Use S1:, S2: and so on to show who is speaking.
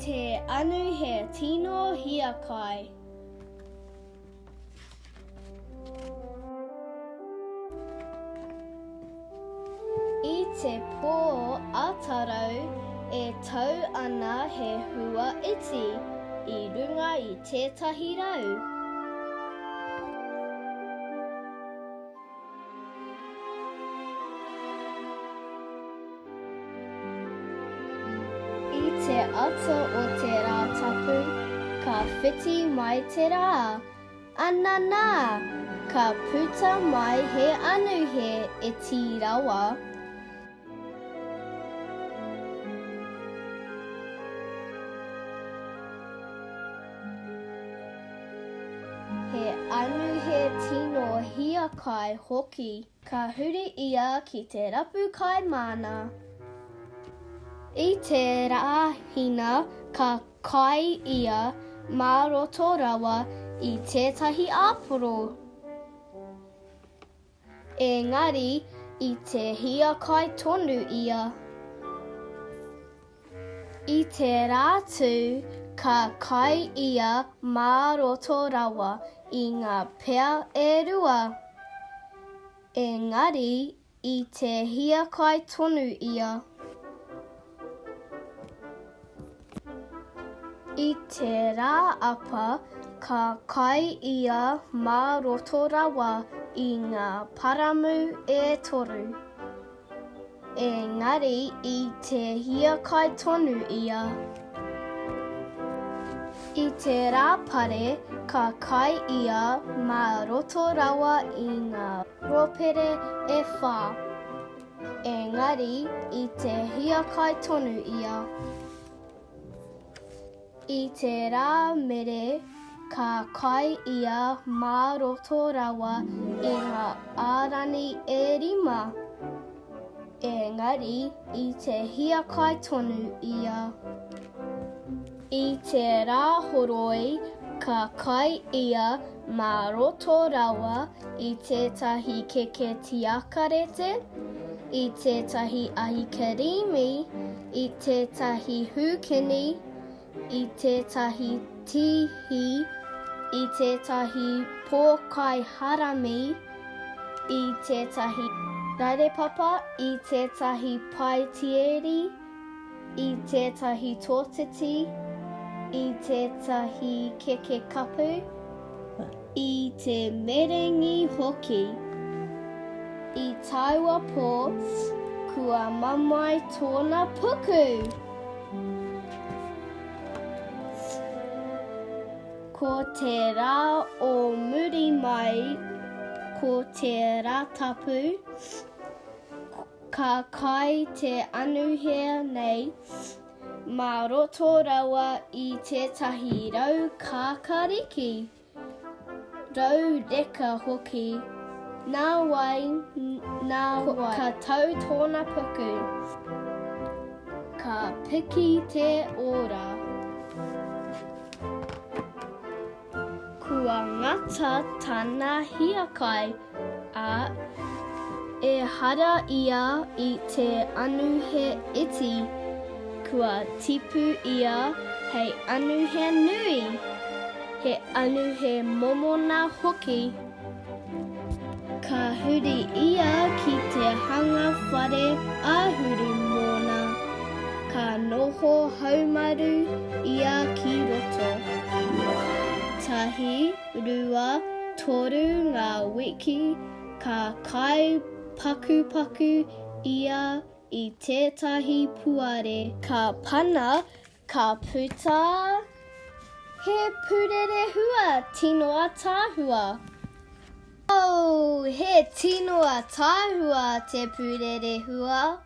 S1: Te anuhe tino hiakai. I te pō atarau e tau ana he hua iti i runga i tētahi rau. I te ata o te Rātapu, ka whiti mai te rā. Ananā! Ka puta mai he anuhe iti rawa. He anuhe tino hiakai hoki. Ka huri ia ki te rapu kai māna. I te Rāhina ka kai ia mā roto rawa i tētahi āporo. Engari i te hiakai tonu ia. I te Rātū ka kai ia mā roto rawa i ngā pea e rua. Engari i te hiakai tonu ia. I te Rāapa ka kai ia mā roto rawa i ngā paramu e toru. Engari i te hiakai tonu ia. I te Rāpare ka kai ia mā roto rawa i ngā rōpere e whā. Engari i te hiakai tonu ia. I te Rāmere ka kai ia mā roto rawa i ngā ārani e rima, engari i te hiakai tonu ia. I te Rāhoroi ka kai ia mā roto rawa i tētahi keke tiakarete, i tētahi ahikirīmi, i tētahi hūkini, i tētahi tīhi, i tētahi pōkai harami, i tētahi rarepapa, i tētahi paetieri, i tētahi tōtiti, i tētahi keke kapu, i te merengi hoki. I taua pō, kua mamae tōna puku! Ko te rā o muri mai, ko te Rātapu, ka kai te anuhea nei mā roto rawa i tētahi rau kākāriki. Rau reka hoki. Nā wai, nā wai. Ka tau tōna puku. Ka piki te ora. Kua ngata tana hiakai, ā, ehara ia i te anuhe iti, kua tipu ia hei anuhe nui, he anuhe momona hoki. Ka huri ia ki te hanga whare āhuru mōna, ka noho haumaru ia ki roto. Tahi, rua, toru ngā wiki ka kai pakupaku ia i tētahi puare. Ka pana Ka puta he purerehua tino ataahua. Oh, he tino ataahua te purerehua.